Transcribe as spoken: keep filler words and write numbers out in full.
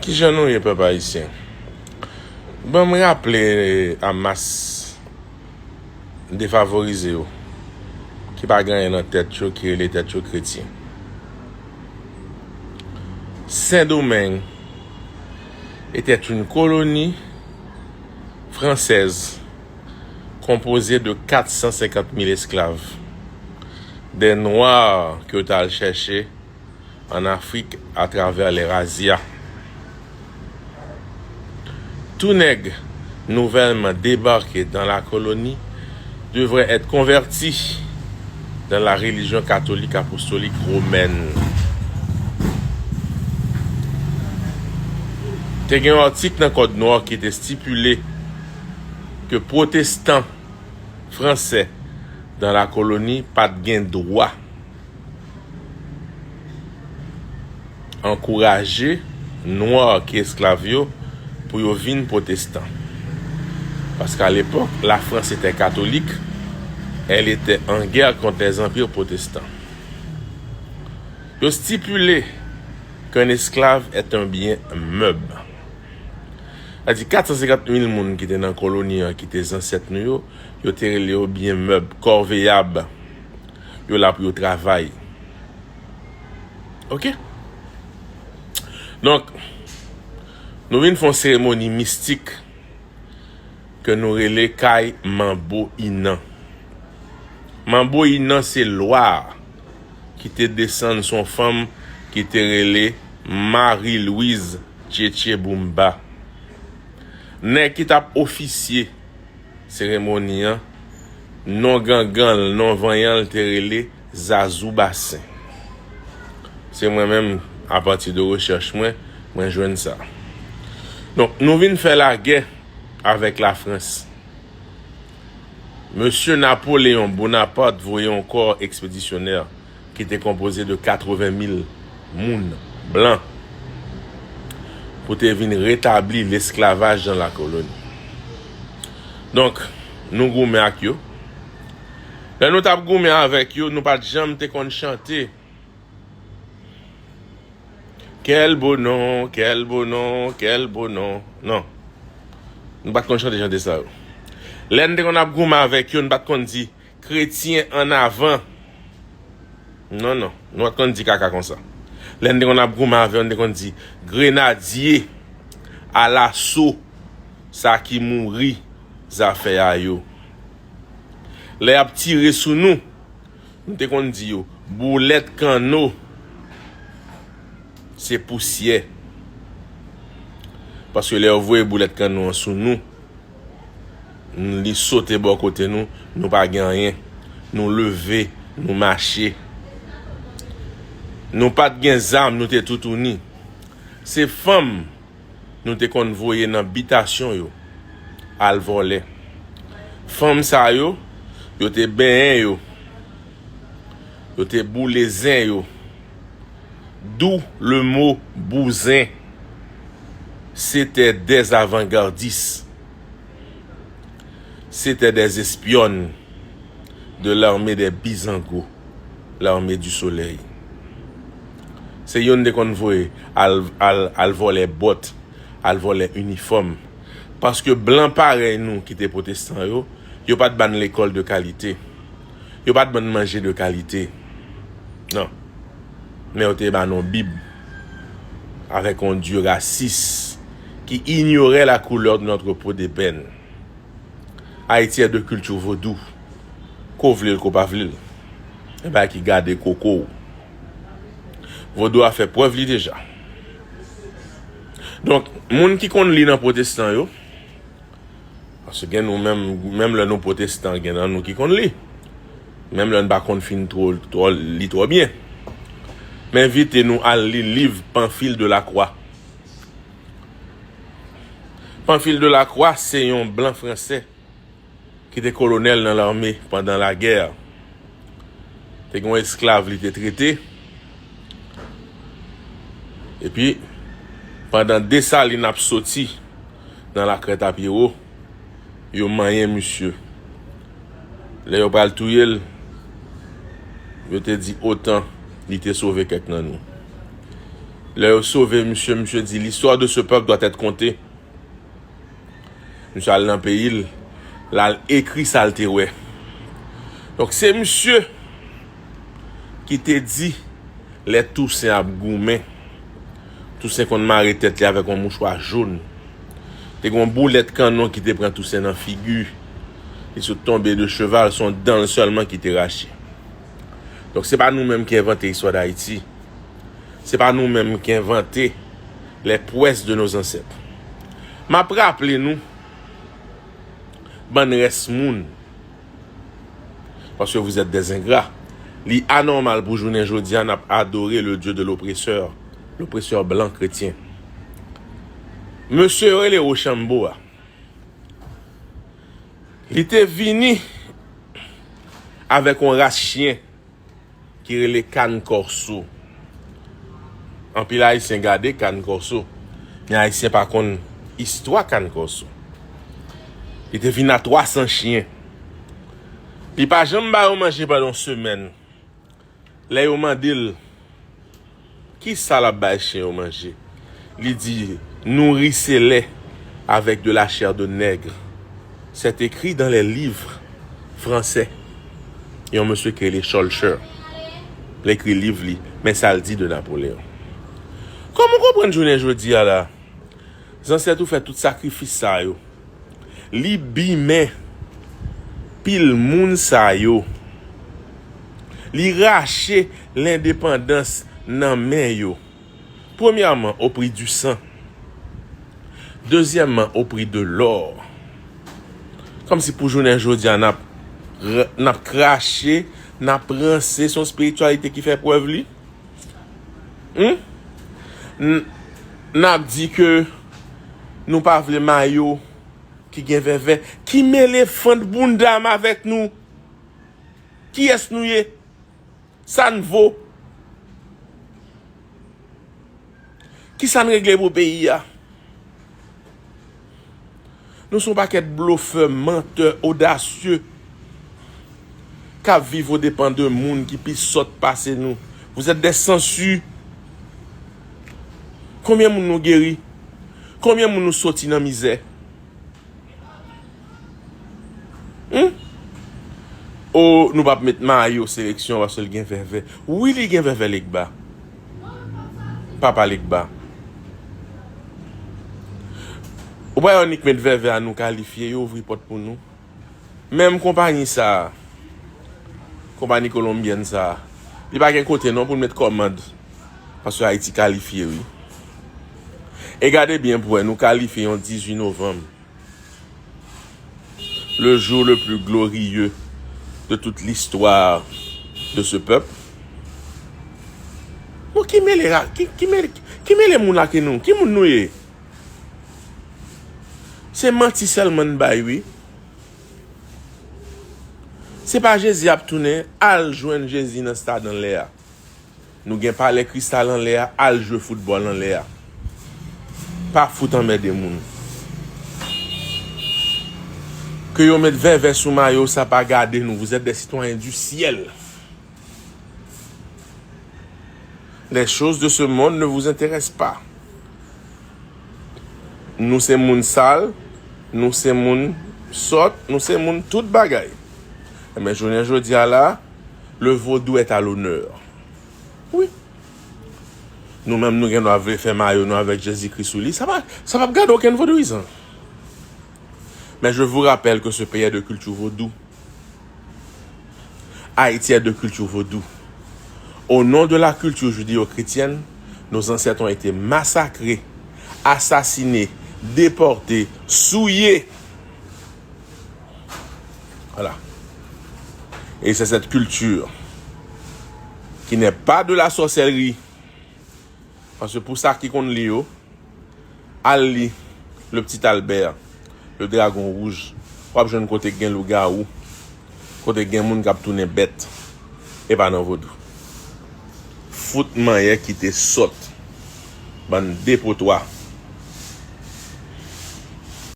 Kijan nou ye, pèp ayisyen? Ban m raple a mas defavorize yo, ki pa gen anyen nan tèt yo, ki rele tèt yo kretyen. Sendomeng était une colonie française composée de quatre cent cinquante mille esclaves, des Noirs que yo t al chèche en Afrique à travers les razzias. Tout nèg nouvèlman débarqué dans la colonie devrait être converti dans la religion catholique apostolique romaine. Te gen yon atik nan Code Noir ki te stipile ke pwotestan fransè dans la colonie pa t gen dwa ankouraje nwa ki esklav yo pou yo vin pwotestan. Parce qu'à l'époque, la France était catholique, elle était en guerre contre les empires protestants. Yo stipile qu'un esclave est un bien meuble. Sa di kat san senkant mil moun ki te nan koloni an, ki te zansèt nou yo, yo te rele yo byen mèb, kòveyab. Yo la pou yo travay. Oke? Donk, nou vin fè yon seremoni mistik ke nou rele kay Manbo Inan. Manbo Inan se lwa ki te desann sou yon fanm ki te rele Marie Louise Tchetche Boumba. Nèg ki t ap ofisye seremoni an, non gangan l, non vanyan l te rele Zazou Basen. Se mwen menm, apati de rechèch mwen, mwen jwenn sa. Donk, nou vin fè lagè avèk Lafrans. Mesye Napoleyon Bonaparte voye yon kò ekspedisyonè ki te konpoze de katreven mil moun blan pou te vin retabli lesklavaj nan lakoloni. Donk, nou goumen ak yo. Lè nou t ap goumen avèk yo, nou pa t janm te konn chante Quel beau nom, quel beau nom, quel beau nom. Non. Nou pa t konn chante chante sa yo. Lè n te konn ap goumen avèk yo, n pa t konn di kretyen an avan. Non, non. Nou pa t konn di kaka konsa. Lè n te konn ap goumen avè yo, n te konn di grenadye alaso sa ki mouri zafè a yo. Lè y ap tire sou nou, nou te konn di yo, boulèt kanno, se pousyè. Paske lè yo voye boulèt kanno an sou nou, n-, li sote bò kote nou, nou pa gen anyen. Nou leve, nou mache. Nou pa t gen zam, nou te toutouni. Se fanm nou te konn voye nan bitasyon yo al vòlè. Fanm sa yo, yo te benyen yo, yo te boule zen yo. D'où le mot bouzen. C'était des avant-gardistes. C'était des espionnes de l'armée des Bizango, l'armée du soleil. Se yo n te konn voye al, al, al vòlè bòt, al vòlè inifòm. Paske blan parèy nou ki te pwotestan yo, yo pa t ba n lekòl de kalite. Yo pa t ba n manje de kalite. Non. Men yo te ba n yon Bib avec un Dieu raciste qui ignorait la couleur de notre peau d'ébène. Haïti est de culture vaudou. Ko vle l, ko pa vle l. E bagay ki gade koko w. Vodou a fè prèv li deja. Donk, moun ki konn li nan pwotestan yo, paske gen nou menm, menm lè nou pwotestan, gen nan nou ki konn li. Menm lè n pa konn fin twò, twò, li twò byen. M envite nou al li liv Pamphile de la Croix. Pamphile de la Croix se yon blan fransè ki te kolonèl nan lame pandan lagè. Te gen yon esklav li te trete. Epi, pandan Desalin ap soti nan Lakrèt a Pyewo, yo manyen misye. Lè yo pral touye l, yo te di otan li te sove kèk nan nou. Lè yo sove misye, misye di, l'histoire de ce peuple doit être contée. Misye al nan peyi l, l al ekri sa l te wè. Donk, se misye ki te di, lè Tousen ap goumen, Tousen konn mare tèt li avèk yon mouchwa jòn. Te gen yon boulèt kannon ki te pran Tousen nan figi. Li sot tonbe de cheval, se yon dan l sèlman ki te rache. Donk, se pa nou menm ki envante istwa Dayiti. Se pa nou menm ki envante les prouesses de nos ancêtres. M ap raple nou, bann rès moun, parce que vous êtes des ingrats, li anòmal pou jounen jodi a n ap adore le Dieu de l'oppresseur, l'oppresseur blanc chrétien. Mesye yo rele Rochambeau a, li te vini avèk yon ras chen ki rele Can Corso. Anpil Ayisyen gade Can Corso, men Ayisyen pa konn istwa Can Corso. Li te vin a twa san chen. Li pa janm ba yo manje pandan yon semèn. Lè yo mande l, "Ki sa l ap bay chen yo manje?" Li di, "Nourrissez-les avec de la chair de nègre. C'est écrit dans les livres français." Yon mesye ki rele Schœlcher. L ekri liv li, men sa l di de Napoléon. Kòman w konprann jounen jodi a la? Zansèt ou fè tout sakrifis sa yo. Li bimen pil moun sa yo. Li rache lendepandans nan men yo. Premyèman, au prix du sang. Dezyèmman, au prix de l'or. Kòmsi pou jounen jodi a, n ap, n ap krache, n ap ranse, se yon espirityalite ki fè prèv li. Hmm? N, n ap di ke nou pa vle mayo ki gen vèvè. Ki mele fant bounda m avèk nou? Kiyès nou ye? Sa n vo? Ki sa n regle pou peyi a? Nou se yon pakèt blofè, mantè, odasye, k ap viv odepan de moun ki pi sòt pase nou. Vous êtes des sangsues. Konbyen moun nou geri? Konbyen moun nou soti nan mizè? Hmm? O, nou p ap met mayo seleksyon paske l gen vèvè. Wi, li gen vèvè Legba. Papa Legba. Ou pa wè annik met vèvè a nou kalifye, yo ouvri pòt pou nou. Menm konpayi sa a, konpayi kolonbyèn sa a, li pa gen kote non pou l met kòmand. Paske Ayiti kalifye, wi. E gade byen pou wè, nou kalifye yon dizuit novanm. Le jour le plus glorieux de toute l'histoire de ce peuple. Bon, ki mele, ki, ki mele, ki mele moun ak nou? Ki moun nou ye? Se manti sèlman n bay, wi. Se pa Jezi ap tounen, al jwenn Jezi nan stad anlè a. Nou gen palè kristal anlè a, al jwe foutbòl anlè a. Pa fout anmède moun. Ke yo met vèvè sou mayo, sa pa gade nou. Vous êtes des citoyens du ciel. Les choses de ce monde ne vous intéressent pas. Nou se moun sal, nou se moun sòt, nou se moun tout bagay. Enben, jounen jodi a la, le vodou est à l'honneur. Wi. Nou menm, nou gen dwa vle fè mayo nou avèk Jezikri sou li. Sa pa, sa p ap gade okenn vodouyizan. Mais je vous rappelle que ce pays est de culture vaudou. Haïti est de culture vaudou. Au nom de la culture judéo-chrétienne, nos ancêtres ont été massacrés, assassinés, déportés, souillés. Voilà. Et c'est cette culture qui n'est pas de la sorcellerie. Paske pou sa ki konn li yo, al li Le Petit Albert, Le Dragon Rouge, w ap jwenn kote k gen lougawou, kote k gen moun k ap tounen bèt, e pa nan vodou. Fout manyè kite sòt, bann depotwa.